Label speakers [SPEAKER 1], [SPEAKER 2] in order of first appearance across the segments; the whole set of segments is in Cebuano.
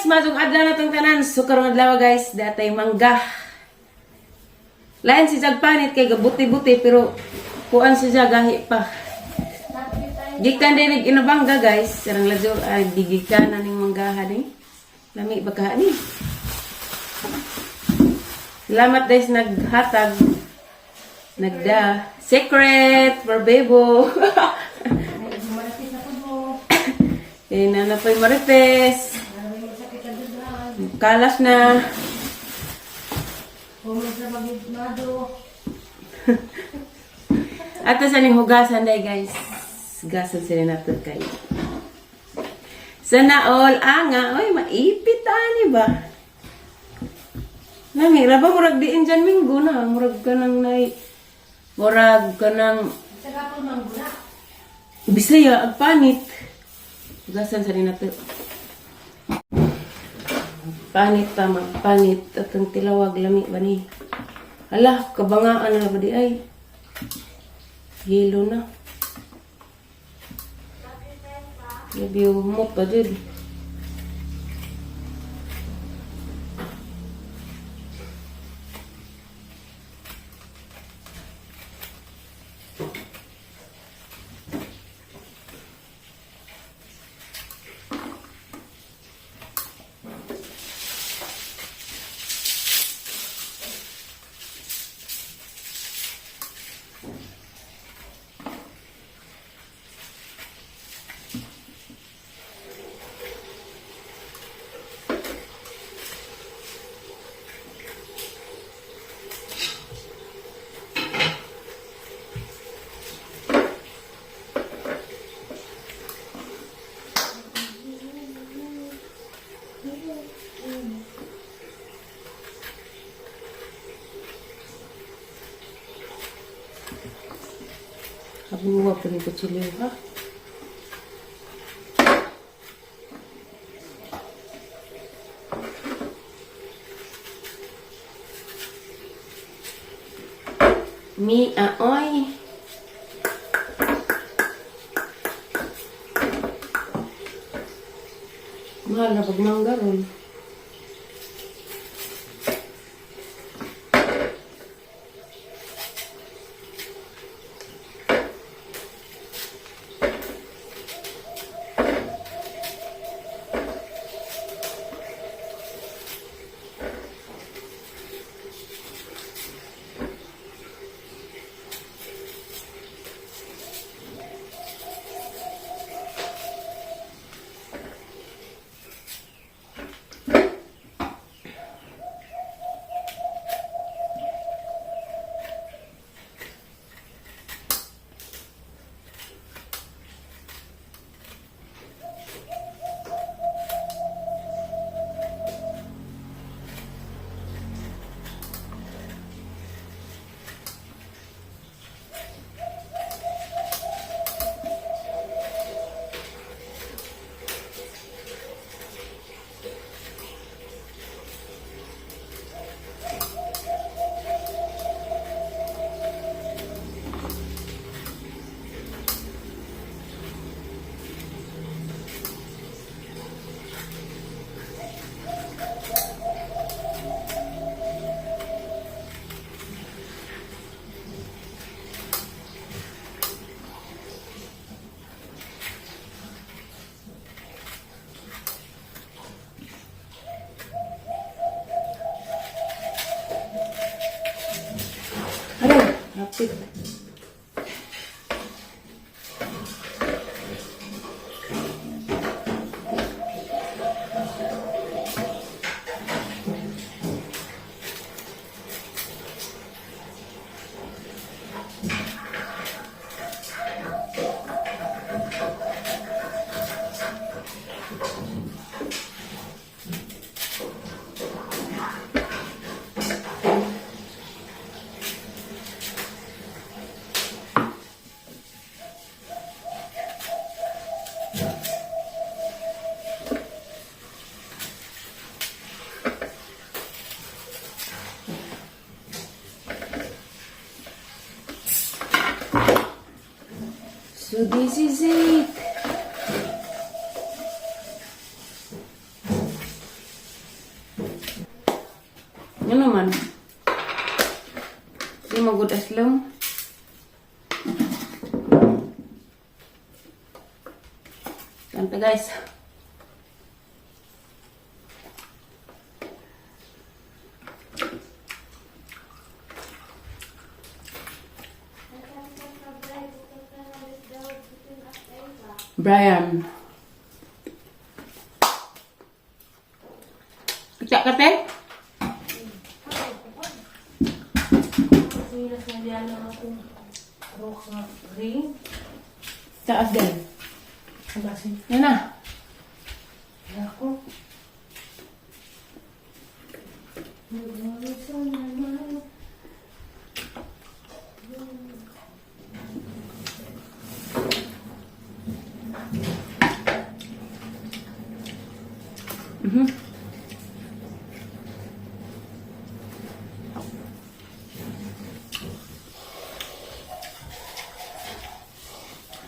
[SPEAKER 1] Maayong adlaw na tong tanan. So karong adlaw, guys, datay mangga. Lain si Jag panit kay gabuti-buti, pero kuan si Jag, gahi pa. Gikan din Inabanga, guys. Sarang ladyo ay gigikan na ning manggaha ni. Lami ba ka ni? Salamat, guys, naghatag. Nagda. Secret for Bebo. Eh, nana pa'y marites. Kalas na.
[SPEAKER 2] Mado.
[SPEAKER 1] Ato sa ning hugasan day, guys. Hugasan sila nato kay. Sana all anga, oy, maipit ani ba? Nami ra ba, murag diin dyan minggo na, murag ka nang nay, murag ka nang
[SPEAKER 2] Sa kapon mangguna.
[SPEAKER 1] Bisaya ag panit. Hugasan sa rin nato. Panit pa, magpanit. At ang tilawag, lami ba ni? Hala, kabangaan na ba di ay? Yelo na. Maybe humot pa dyan. Abuwa pa ni kutsilyo ha. Mi aoy. Mahal na pag mangga ron. Aray, hapit. So this is it. Ano man? Di mo good aslom. Kanta, guys. Brian. Picture ka, te?
[SPEAKER 2] Sumilas na diyan ang akong rock nga ring.
[SPEAKER 1] Taas din.
[SPEAKER 2] Ang basin.
[SPEAKER 1] Yan na.
[SPEAKER 2] Ako.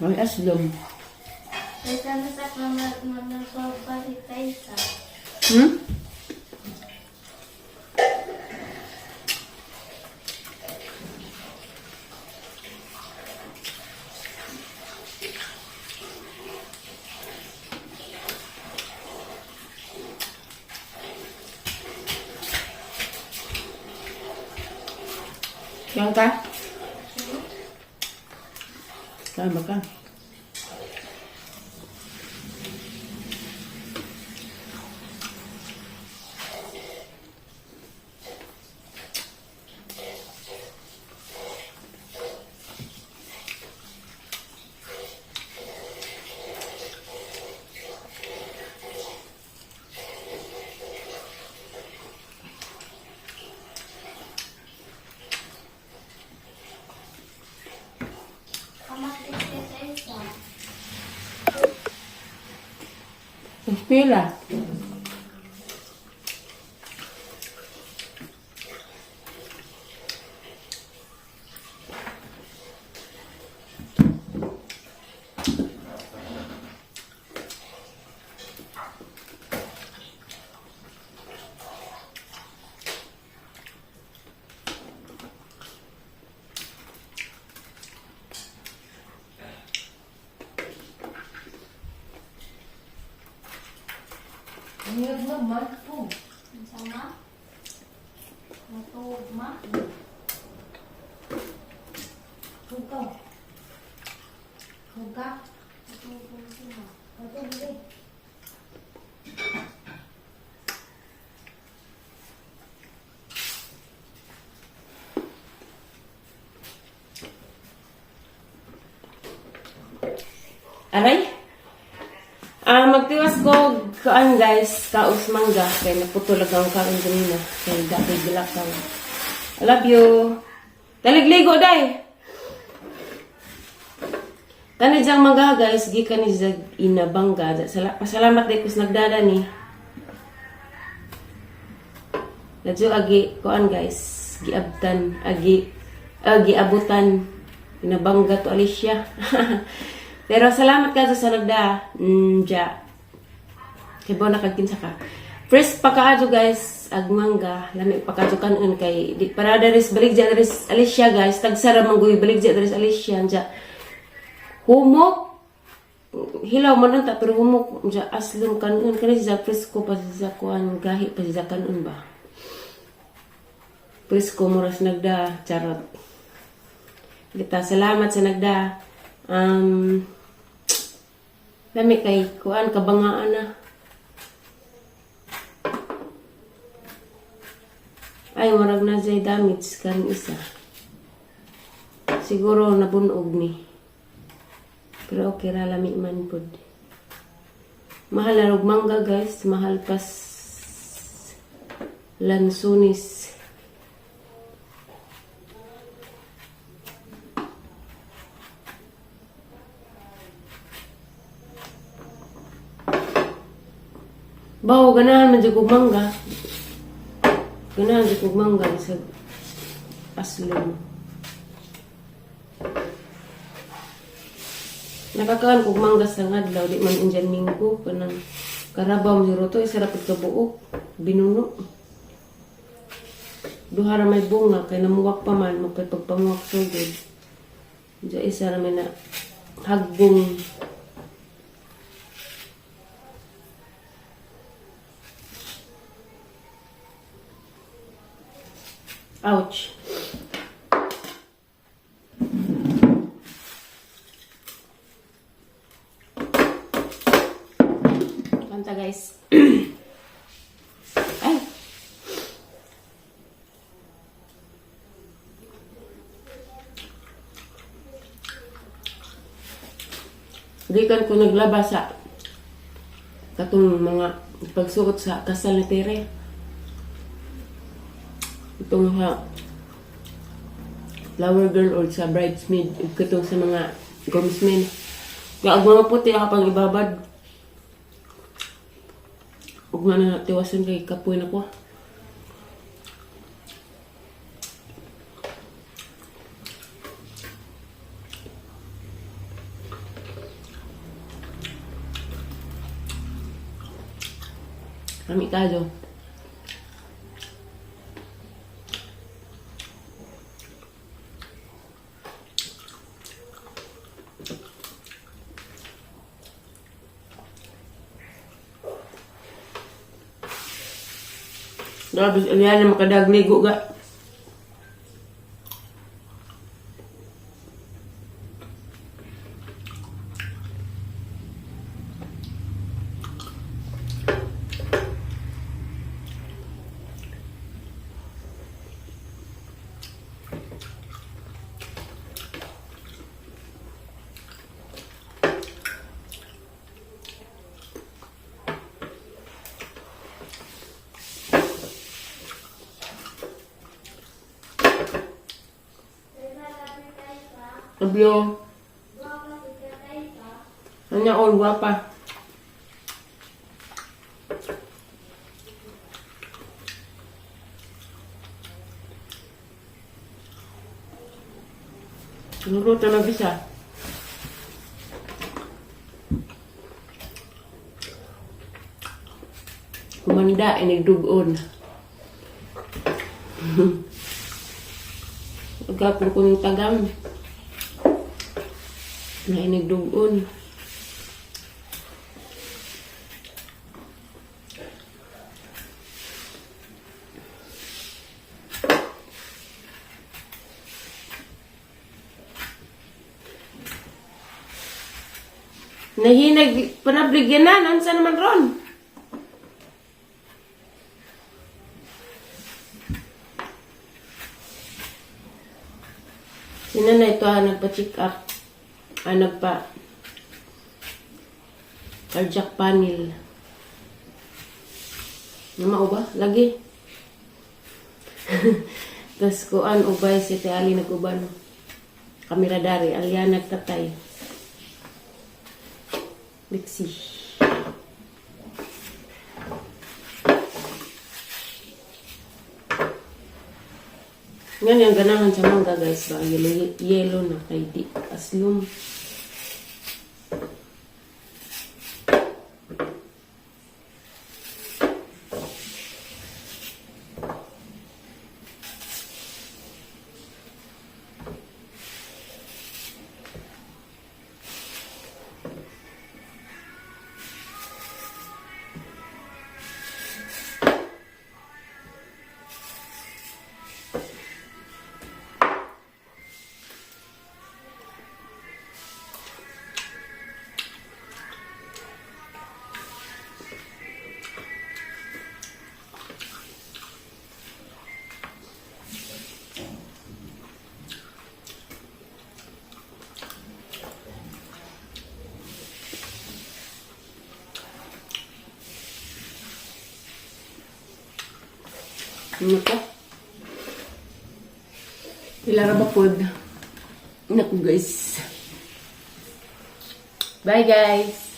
[SPEAKER 1] May aslom.
[SPEAKER 3] Kaysa na sa managpapalitay sa.
[SPEAKER 1] Yan ka? Kain ba ka?
[SPEAKER 3] Kamatis kaysa isa.
[SPEAKER 1] Pila.
[SPEAKER 2] Ang na man po.
[SPEAKER 3] Ang sama. Matuog ma.
[SPEAKER 2] Hugaw. Huga.
[SPEAKER 3] Matuog sila.
[SPEAKER 2] Matuog eh.
[SPEAKER 1] Aray? Ah, magtiwas ko kaan, guys, kaos mangga kay naputol ang kaon kanina kay dati gilakaw. I love you. Daligligo day. Tani diyang mangga, guys, gikan ni sa inabangga. Pasalamat day kus nagdada ni. Ladyo agi kuan, guys, giabtan agi giabutan inabangga to Alicia. Pero salamat ka sa nagda. Ja. Kay bo nakagkinsa ka. First pa kaadyo, guys, ag mangga, lami pa kaadyo kanon kay di para daris baligya daris Alicia, guys, tagsara mangguy baligya daris Alicia ja. Humok hilaw man unta pero humok ja aslom kanon kani siya presko pa siya kuan gahi pa siya kanon ba. Presko moras nagda charot. Kita salamat sa nagda. Lami kay kuan kabangaan na. Ay, murag na jay damage kan isa. Siguro nabunog ni. Pero okay ra, lami man pud. Mahal na og mangga, guys, mahal pas lansunis. Bawo, ganahan man jud kog mangga. Ganahan jud kog mangga sa aslom. Nakakaan kog mangga sa ngadlaw, di man Indian minggo kanang karabaw mo roto isa ra pud ka buok binuno. Duha ra may bunga kay namuwak pa man mapay pagpamuwak sugod. Diya isa ra may na hagbong. Ouch. Kanta, guys. Ay. Gikan ko naglaba sa katong mga pagsuot sa kasal ni Tere. Itong ha flower girl or sa bridesmaid ug katong sa mga groomsmen. Kaya ang mga puti ako pang ibabad. Ug nga na tiwasan kay kapoy na ko. Kami kayo. Grabe, alihan na makadagligo ga. Abyo. Ano all guwapa. Nuro talaga siya. Kumanda, inigdugon. Pagkapon ko ng tagam na inigdugon. Nahinag, panabligyan na, nansa naman ron. Si nanay ito, nagpa-check up. Nagpa cardiac panel. Namao ba? Lagi. Tapos kuan ubay si Te Ali nag-uban. Kamera dari, alya nagtatay. Lexi. Nga yung ganahan sa mangga, guys, ba? Yellow, yellow na kay di aslum. Ano ko? Pila ra ba pod? Naku, guys. Bye, guys.